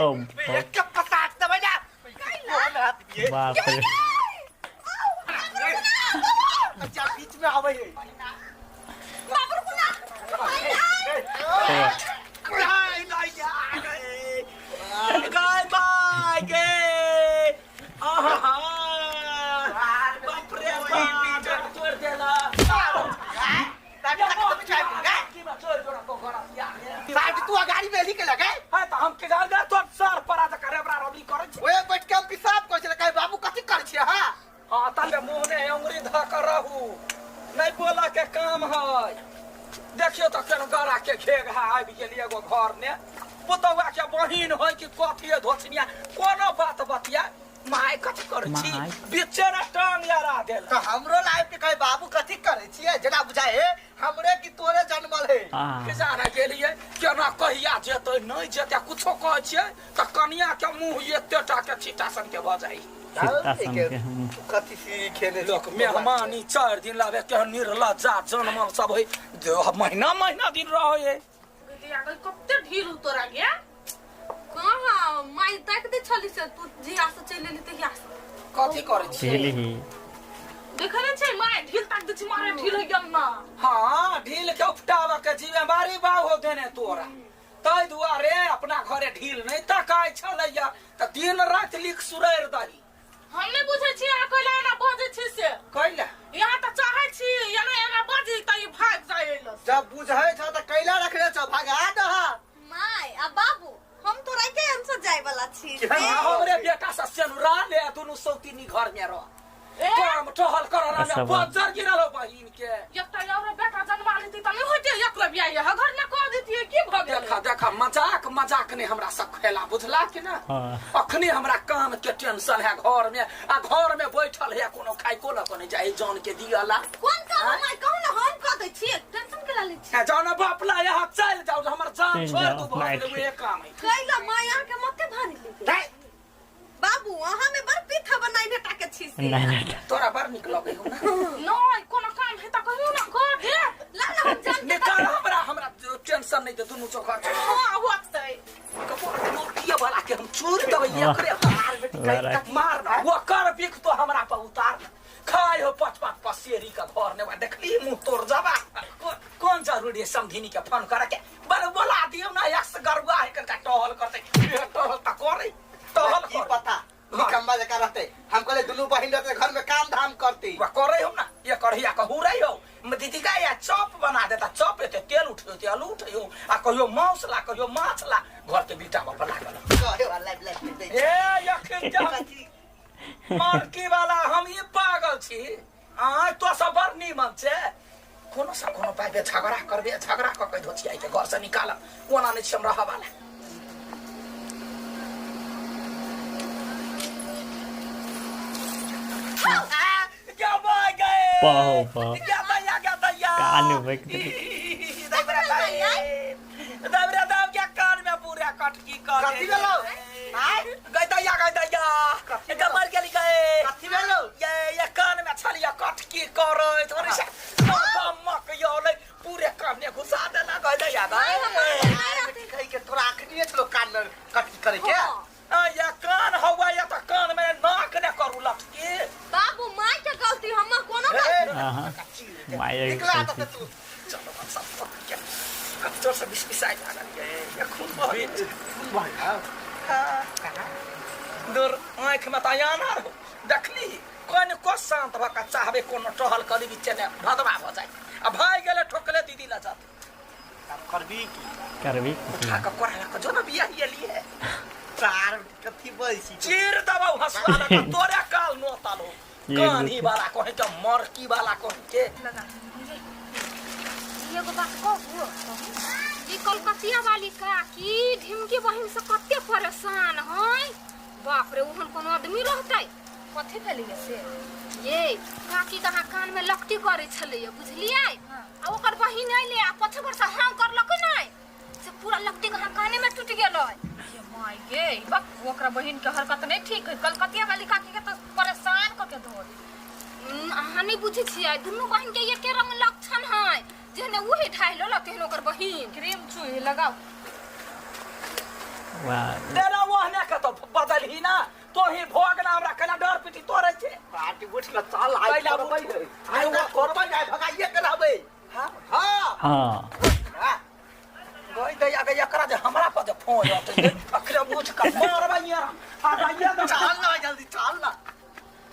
ओ एक के पसाक देबै ना कोन हाथ दिए बाप रे अच्छा बीच में आबै है बाप रुकू ना गाय बाय गे आहा बाप रे बाप तोड़ देला साहब तू अगाड़ी में के लगे हां त हम के जान गए तोर सर पर आ करे बरा रबड़ी करै छी ओए बैठ के हम पेशाब करै छलै कहे बाबू कथी करै छियै हां हां ताले मुंह ने अंगुरी ध कर रहू नहीं बोला के काम है देखियो त केन गड़ा के घेग है आबि गेली एगो घर ने पुतौआ के बहिन है कि कथी है धोछनिया कोनो बात बतिया माय कथी करै छी माय। बिच्चे ने टांग लड़ा देल तो हमरो लाइफ के कहे बाबू कथी करै छियै जेना बुझाए हे हमरे की तोरे जनमल हे आ के जाने गेलियै केना कहिया जेतै नहि जेतै कुछो कहै छियै तऽ कनिया के मुँह एते टा के छीटा सन के भऽ जाइ सीता सन के हम कथी सीखेने लोक मेहमानी 4 दिन लाबे के निर्लज्जा जनमल सब है जो महीना महीना दिन रहै है बेटिया गई कते ढील उतरा गया कहाँ माई ताक दे छली से तू जिया से चलि एली तहिया से कथी करै छियै झेली ही देखै नै छै माय ढील ताक दे छी मारे ढील हो गेल ना हाँ ढील के उपटाबऽ के जिम्मेवारी बाबू हो देने तोरा ताहि दुआरे अपना घरे ढील नहि तकाय छलैया तऽ दिन राति लिख सुरैर दही हम नहि बुझै छी अहाँ कैला एना बजै छी से कैला यहाँ तऽ चाहै छी एना एना बजी तऽ ई भागि जाइ एलस जब बुझै छ त कैला रखने छ भगा दह माय आ बाबू हम तो राइते हमसे जाय वाला छी केहन से। हमरे बेटा से सेनुरा ले दुनू सौतीनी घर में रह ए काम टहल कर रहा सब। बज्जर गिरल हो बहिन के एकटा और बेटा जन्मा लेती तऽ नहि होइते एक बियाह यह घर में कऽ देतियै की भऽ गेल देखा देखा मजाक मजाक नहीं हमरा सब खेला बुझला कि ना हाँ। अखने हमरा काम के टेंशन है घर में आ घर में बैठल है कोनो खाई को लको नहीं जाए जान के दियला कोन काम है माय कहू ना हम कऽ दै छी टेंशन केला लै छी जान बाप ला यहाँ चल जाओ हमर जान चलि छोड़ जाओ, दू भऽ माय गेलै उहे काम है कैला माय अहाँ के मते भारी ले बाबू अहाँ में बड़ पीठा बनाई बेटा के छी से नहीं बेटा तोरा बड़ नीक लगै हो ना नहि कोनो काम है तऽ कहियो ना कऽ देत ला ना हम जान के निकाल हमरा हमरा टेंशन नहीं दे दुनू चौखट हँ होतै मोटिया वाला के हम चूर देबै एकरे मार बेटी लड़ाई। कहीं मार ना ओकर बिख तो हमरा पर उतार ना। खाय हो पाँच पाँच पसेरी का घर ने देखली मुंह तोड़ जाबा कौन जरूरी है समधिनी के फोन करे के बड़ बोला दियो ना एक से गरुआ है कनका टहल करते ए, टहल त करे टहल की करे पता निकम्मा जका रहते हम कहले दुनू बहिन रहते घर में काम धाम करती वा करे हो ना ये करहिया कहू रही हो दीदी का या चॉप बना देता चॉप एते तेल उठे आलू उठे आ कहियो मांस ला कहियो माछ ला घर के बीटा पर लागल कहे वाला लाइफ लाइफ दे ए यखन जा मरकी वाला हम ई पागल छी आय तो सब बड़ नीमन छे कोनो सा कोनो पाइबे झगड़ा करबे झगड़ा क के धोचियाई के घर से निकाल कोना नहीं छी हम रहऽ वाला क्या भाग गए पाहो पाहो क्या दैया क्या दैया कान में बक देली। दबरा दबरा दब क्या कान में पूरा कटकी कर कथी भेलौ? आय गई दैया गई दैया कथी गई मर गेली गए कथी भेलौ ये ये कान में छलिया कटकी करे थोड़ी सा मक योले पूरे कान में घुसा देला गई दैया गई बेटी कही के तोरा अखनिए छलो कान में कथी करे के हाँ। आ, या कान हवा या त कान में नाक ने करू लटकी बाबू माय के गलती हमर कोनो गलती हाँ माय निकला तो तू चलो हम सब के कच्चो से बिस बिसाई लागल ये ये खून बह गेल। दूर आँखि में तऽ आना रहो देखली कोन को शांत भऽ कऽ चाहबे कोनो टहल करी बीचे ने भदवा भऽ जाय आ भाइ गेलै ठोकले दीदी लऽ जाते अब करबी की करबी उठा कऽ कोरा लऽ कऽ जो ने बियाह लिए चार कथी बोल छी चीर दबौ हसुआ लऽ कऽ तोरे काल नोतल हो चीर कान्ही देतौ। वाला कहीं के मरकी वाला कहीं के लगा एगो बात कहू ई कलकतिया वाली काकी ढिमकी बहिन से कते परेशान है बाप रे ओहन कोनो आदमी रहतै कथी भेलैया से ये काकी कहाँ कान में लकटी करै छलैया बुझलियै आ ओकर बहिन अयलै आ पछे पर से हाँ करलकै नहि से पूरा लकटी कहाँ काने में टूटि गेलै ये माय गे बक ओकरा बहिन के हरकत नहीं ठीक है कलकतिया वाली काकी के तो परेशान क के धो दे अहाँ नहि बुझै छियै दुनू बहिन के एके रंग लक्षण है जेहने उहे ढाहि लेलक तेहन ओकर बहिन क्रीम चूहे लगाओ वाह तेरा ओहने के तो बदलही ना तोही भोग ना हमरा केना डर पिटी तोरे छै पार्टी उठ के चल आइ कैला करबै उठ। आइ ओकरा करबै आइ भगाइए के रहबै हाँ हाँ हाँ हाँ गई दैया के एकरा जे हमरा पर जे फोन अतै अखरे उठ के मारबै यार आ जाइए चल ना जल्दी चल ना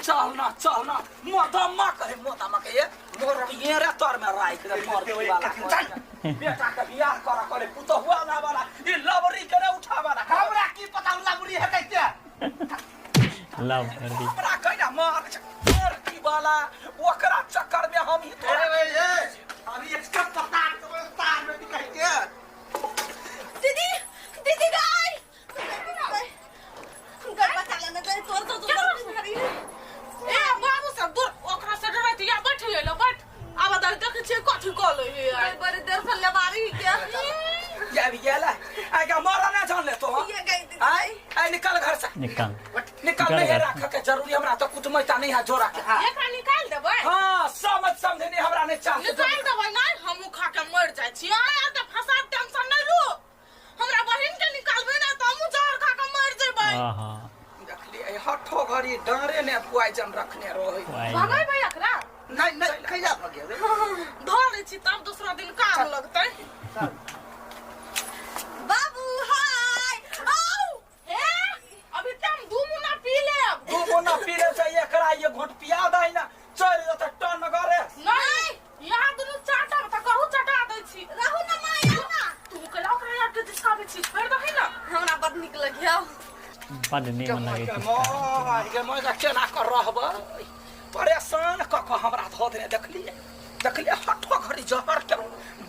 चल ना चल ना मोदम्मा कहे मोदम्मा कहे मोर ये रे तोर में राख दे मोर वाला चल। बेटा के बियाह करा करे पुतहुआ ला वाला ई लबरी के रे उठा वाला हमरा की पता लबरी है कैसे लव कर दी हमरा कहिना मार मार की वाला ओकरा चक्कर में हम ही अरे तोरा भाई ए अभी इसका पता तार में निकल के दीदी दीदी गाय घर बचा लेना चाहिए तोर तो तोर ए बाबू सब दूर ओकरा से डरैत या बैठ गेलो बैठ आब दर देखै छियै कथी कऽ लै हे आइ। बड़ी देर से लेबारी ही क्या ये भी गेला आइ के मारा ना जान ले तो ये गई दीदी आइ आइ निकल घर से निकाल निकल नहीं घर। राख के जरूरी हमरा तो कुटमैता नहीं है जोरा के एकरा निकालि देबै हाँ समझ समझे नहीं हमरा नहीं चाहते निकालि देबै नहि हमहूँ खा के मरि जाइ छी आइ आर के फसाद टेंशन नहि लू हमरा बहिन के निकालबै ने तऽ हमहूँ जहर खा के मरि जेबै आहा देखलिए हठो घड़ी डाँरे ने पुआइजन रखने रहे वाह भगेबै एकरा नहीं नहीं कैला भगे रे धऽ लै छी तब दूसरा दिन काम लगतै बाबू हाय आओ हे अभी तऽ हम दू मुन्ना पी लेब दू मुन्ना पी ले छै एकरा ये घोट पिया दही ना चल जतै टन गरे नहीं यहाँ दुनू चाटब तऽ कहू चटा दै छी रहू ना माय आओ ना तू केला ओकरा यार के दिसकाबै छी छोड़ि दही ना हमरा बड़ नीक लगिया बड नीमन लगे छै गे मोय केना कर रहबै परेशान कऽ कऽ हमरा धऽ देने देखलिए देखलिए हठो घड़ी जहर के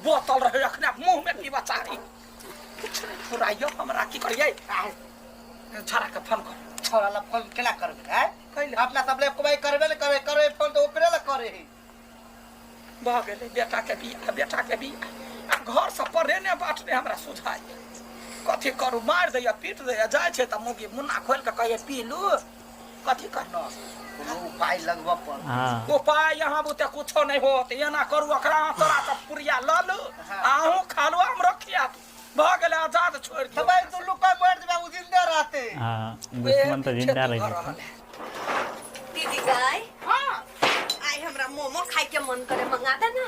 बोतल रहे अखने मुंह में पीबा चाही कुछ नहीं फुराइयो हमरा की करिए छड़ा के फोन कर छोरा ला फोन केना करबे हैं कैला? अपना सब ले कोई करबे ने करे करे फोन तो ओकरे ला करे है भऽ गेलै बेटा के बियाह बेटा के बियाह आ घर से परे ने बाटने हमरा सुझाइ कथी करू मारि दैया पीट दैया जाइ छै तऽ मुगी मुन्ना खोलि कऽ कहैया पी लू कथी करनो कोनो उपाय लगबऽ पड़ हाँ उपाय यहाँ बुते कुछो नहीं होत एना करू ओकरा तोरा तऽ पुरिया लऽ लू अहूँ खा लू हम रखिया भऽ गेलै आजाद छोड़ि तो दियौ भाई दुल्लू का बैठ जेबे उ जिंदे रहते हाँ दुश्मन तो जिंदा रह जेतै दीदी गाय हाँ आई हमरा मोमो खाय के मन करे मंगा दे ना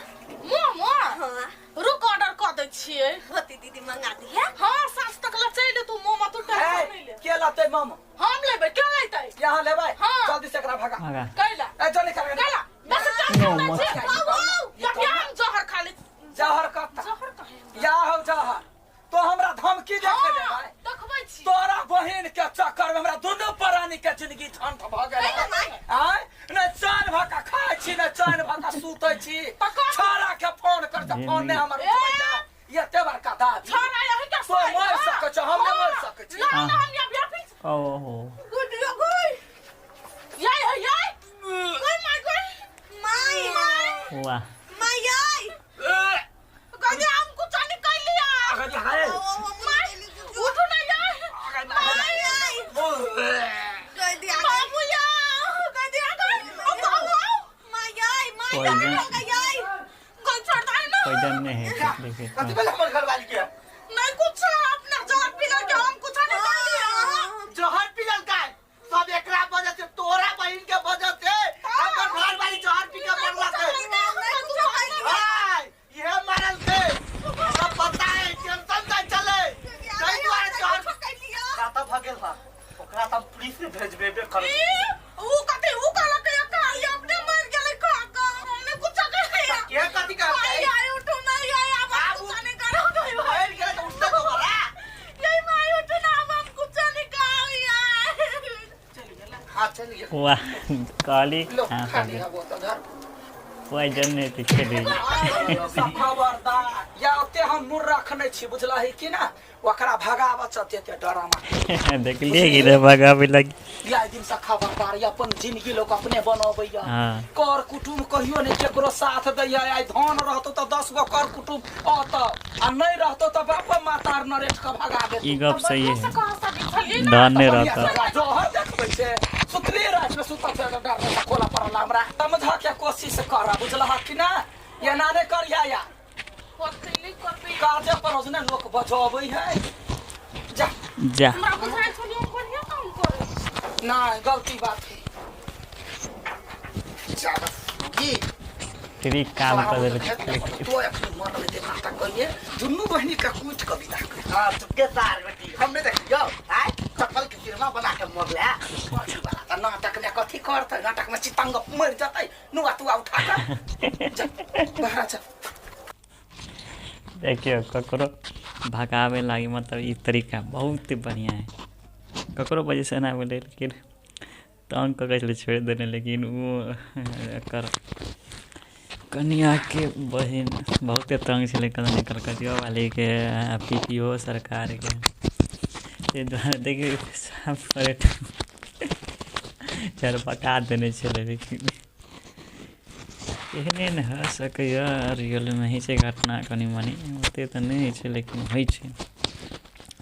मोमो हाँ रुक ऑर्डर कऽ दै छियै होती दीदी मंगा दी है हाँ साँझ तक ला चलि एतौ मोमो तू टेंशन नहि ले के लतै मामा हम लेबै के लेतै यहाँ लेबै हाँ। जल्दी से एकरा भगा भगा कैला ए चल निकल कैला बस चल मोमो। चल बाबू हम जहर खा ले जहर कत्ता जहर कहे या हौ जहर तो हमरा धमकी देखे दे भाई देखबै छी तोरा बहिन के चक्कर में हमरा दुनू प्राणी के जिंदगी ठंड भ गेल आय ने चैन भ के खाय छी ने चैन भ के सुतै छी छोरा के फोन कर के फोन ने हमर उठबैया एते बड़का दादी छोरा यही के तो मर सकै छ हम नहि मर सकै छी ना ना हम या बिया पी ओहो गुडियो गुई याय है याय कोई माय कोई माय वाह माय आई गजे हम कुछ नहीं कर लिया अगर हाय माय उठो ना यार माय आई गई दिया बाबू या गजे आ गए अब बाबू माय आई my Poison. आई गई आई कोई छोड़ दे ना पॉइजन नहीं है देखे कथी भेल हमर घरवाली के नहीं कुछ अपना जहर पी के हम कुछ नहीं कर लिया जहर पिलल का सब एकरा वजह से तोरा बहिन के वजह से हमर घरवाली जहर पी के मरला से हाय इहे मरल के सब पता है टेंशन नहीं चले कई दुआरे जहर खाता भगेल बा ओकरा त हम पुलिस में भेजबे करब ऊ कथी ऊ कहलक के का ये अपने मर गेलै खा के हमने कुछ कर लिया के कथी कहतै आई आई उठो ना आई अब हम कुछ नहीं करो मर गेलै त उठते दोबारा यही माई उठो ना अब हम कुछ नहीं करो यार हां चल गेल वाह काली लो हाँ खा लिया बोतल धर पॉइजन नहीं पीछे दी सब खबरदार या ओते हम मुर रखने छी बुझलही कि ना ओकरा भगाबऽ चलते ते डरामा देखलिए कि रे भगा भी लगी या दिन से खबरदार या अपन जिंदगी लोग अपने बनबैया हाँ। कर कुटुम कहियो नहीं केकरो साथ दैया आइ धन रहतो तऽ 10 गो कर कुटुम अत आ नहीं रहतो तऽ बाप माता आर नरेट के भगा देतो ई गप सही है कह सकै छलियै ना धन नहीं रहता जहर देखबै छै सुतले राति में सुतल छै डर से खोला पड़ल हमरा समझ के कोशिश कर बुझलह कि ना एना नहि करिया या पतली करबै काजे पर ने लोक बजबै है जा जा। हमरा बुझाइ छल हम बढ़िया काम करै छी। नहीं गलती बात है। चल की फ्री काम कर देलक। तो अखनी मरल दे नाटक कइए दुनू बहिनी के कूट के विदा कर। हाँ चुपके सार बेटी हम नहीं देखियो आय चप्पल के सिरमा बना के मरले। कथी वाला त नाटक में कथी करतै? नाटक में चितंग मर जतै, नुआ तुआ उठा के जा बाहर जा। देखियो ककरो भगावे लागी मतलब ई तरीका बहुत बढ़िया है। ककरो वजह से ना बोले, लेकिन तंग कऽ के छोड़ि देने, लेकिन वो एकर कनिया के बहिन बहुते तंग छलै कलकतिया वाली के, पीपीओ सरकार के। ताहि दुआरे देखियौ साफ करे चरपटा देने छलै, लेकिन एहने नहि भऽ सकैए। रियलमे होइ छै घटना कनि मनि, ओते तऽ नहि होइ छै लेकिन होइ छै।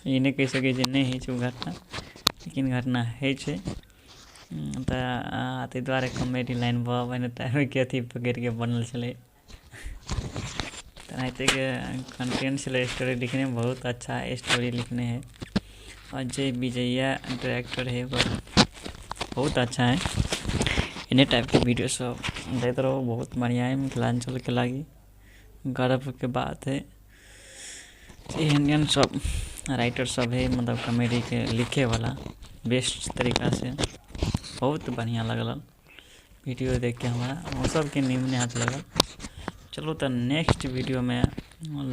ई नहि कहि सकै छी नहि होइ छै ओ घटना, लेकिन घटना होइ छै। तऽ ताहि दुआरे कॉमेडी लाइन बनेतै अथी पकड़िके बनल छलै। तेनाहितेके कंटेंट छलै। स्टोरी लिखने बहुत अच्छा स्टोरी लिखने है अजय विजया डायरेक्टर है, बहुत अच्छा है। एने टाइपके वीडियो सब दैत रहू, बहुत बढ़िआँ है। मिथिलाञ्चलके लागि गर्वके बात है। एहन एहन सब राइटर सब है, मतलब कॉमेडीके लिखैवला बेस्ट तरीकासँ। बहुत बढ़िआँ लगल वीडियो देखिके हमरा, अहूँ सबके निमने हाथ लगल। चलू तऽ नेक्स्ट वीडियोमे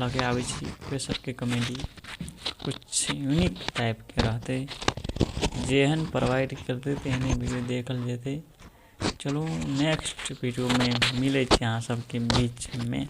लऽ के आबै छी ओहि सबके कॉमेडी कुछ यूनिक टाइपके रहतै, जेहन प्रोवाइड करतै तेहने वीडियो देखल जेतै। चलू नेक्स्ट वीडियोमे मिलै छी अहाँ सबके बीचमे।